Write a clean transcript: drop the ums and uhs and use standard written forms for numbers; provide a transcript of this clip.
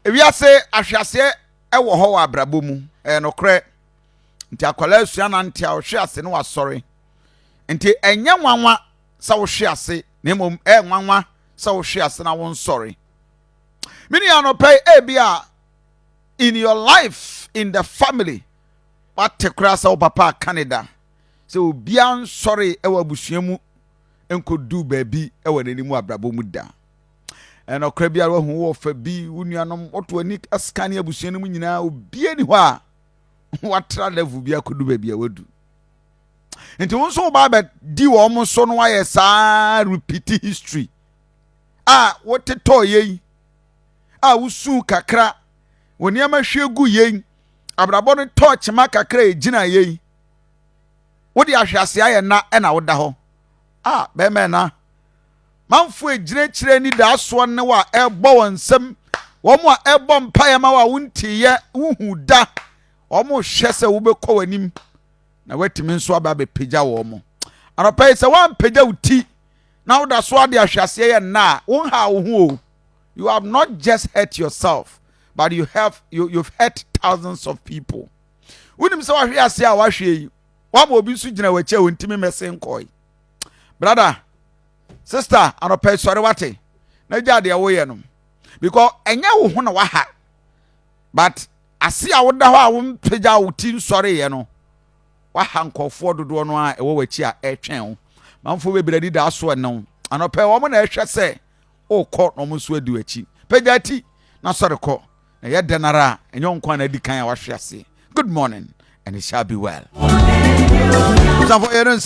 Ewiase ahweaseɛ wɔ hɔ wɔ abrabɔ mu, ɛyɛ nokorɛ. Nti akwadaa asua nante a, ɔhwe ase na wasɔre. Nti ɛnyɛ nwanwa sɛ wohwe ase, na mmom ɛyɛ nwanwa sɛ wohwe ase na wonsɔre. Me nua, anɔpa yi, ebi a in your life, in the family, wate koraa sɛ wo papa aka ne da sɛ obiara nsɔre wɔ abusua mu nkɔdu baabi wɔ n'anim abrabɔ mu da. Ɛnɔkora biara wahu wɔ fa bi, wo nuanom wɔto ani asika ne abusua no mu nyinaa, obiara ni hɔ a watra level bi akɔdu baabi a wadu. Nti wo nso woba bɛdi wɔn so no, wayɛ saa repeat history a wotetɔɔ yei a wosu kakra wɔ nneɛma hwie gu yei, abrabɔ no tɔɔ kyema kakra a ɛgyina yei, wode ahwɛ ayɛ nna ɛna woda hɔ a bɛrima ɛna manfo egyinakyire ni da asoɔ ne wa ɛbɔ wɔn nsam, wɔn a ɛbɔ mpaeɛ ma wa wonteeɛ wohu da, wɔn hwɛ sɛ wobɛkɔ w'anim na watumi nso aba abɛpagya wɔn mo. Anɔpa yi, sɛ woampagya wo ti na woda so ade ahwɛaseɛ yɛ nna a, wonha wo ho o. You have not just hurt yourself, but you've hurt thousands of people. Wonim sɛ wahwe ase a wahwe yi, wama obi nso gyina w'akyi a wɔntumi mmɛse nkɔe. Brother, sister, anɔpa yi, sɔre wate na gya deɛ woyɛ no, because ɛnyɛ wo ho na waha, but ase a woda hɔ a wompagya wo ti nsɔreeɛ no, waha nkɔfoɔ dodoɔ no a ɛwɔ w'akyi a ɛretwɛn wo. Manfoɔ bebree ani da so ɛno anɔpɛ, wɔn na ɛhwɛ sɛ ɔrekɔ na wɔn nso adi w'akyi. Pagya ti na sɔre kɔ, na ɛyɛ dɛn ara a, ɛnyɛ nko na adi kan a wahwe ase. Good morning and it shall be well. Busanfo yɛn no.